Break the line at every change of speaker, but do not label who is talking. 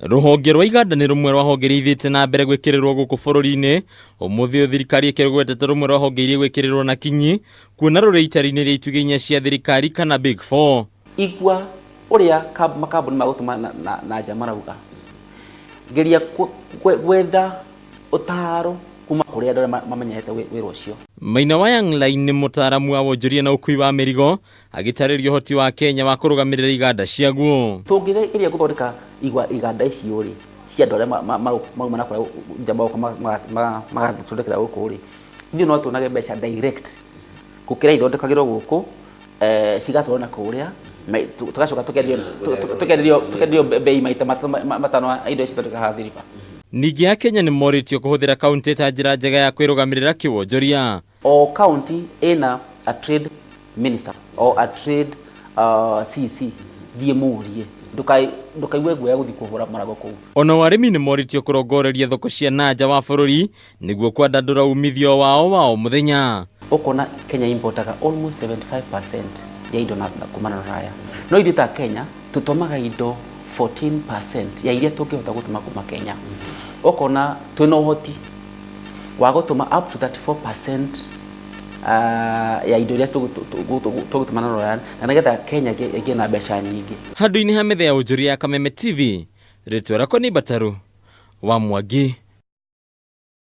Rũhonge rwa iganda nĩ rũmwe rwa honge iria ithiĩte na mbere gwĩkĩrĩrwo gũkũ bũrũri-inĩ. Ũmũthĩ ũyũ thirikari ĩkĩrũgwetete rũmwe rwa honge iria igwĩkĩrĩrwo na kinyi kuona rũrĩ itari-inĩ rĩa itugĩ inya cia thirikari kana Big Four.
Igua ũrĩa makambuni ma gũtũma na nja marauga. Geria gwetha ũtaaro kuma kũrĩ andũ arĩa mamenyerete wĩra ũcio.
Maina wa Young Line nĩ mũtaaramu wa wonjoria na ũkui wa mĩrigo agĩtarĩria ũhoti wa Kenya wa kũrũgamĩrĩra iganda ciaguo.
Tũngĩgeria gũthondeka iganda icio rĩ, cia andũ arĩa mauma na kũrĩa nja magoka magathondekera gũkũ rĩ, ithuĩ no tuonage mbeca direct gũkĩra ithondekagĩrwo gũkũ cigatwarwo na kũrĩa tũgacoka tũkenderio bei maita matano indo ici ithondekaga haha Thiriba.
Ningĩ Akenya nĩ morĩtio kũhũthĩra kaũntĩ ta njĩra njega ya kwĩrũgamĩrĩra kĩwonjoria.
O county ĩna a trade minister or a trade CC, thiĩ mũrie, ndũkaigue guoya gũthiĩ kũhũra mũrango kũu.
Onao arĩmi nĩ morĩtio kũrongoreria thoko cia na nja wa bũrũri nĩguo kwandandũra umithio wao wa o mũthenya.
Ũkona Kenya importaga almost 75% ya indo na kuma na rũraya, no ithuĩ ta Kenya tũtũmaga indo 14% ya iria tũngĩhota gũtũma kuma Kenya. Ũkona twĩna ũhoti wa gũtũma up to 34% ya indo iria tũgũtũma na rũraya, na nĩgetha Kenya ĩgĩe na mbeca nyingĩ.
Handũ-inĩ ha metha ya ũnjũria ya Kameme TV, rĩtwa rĩakwa nĩ Mbataru wa Mwangi.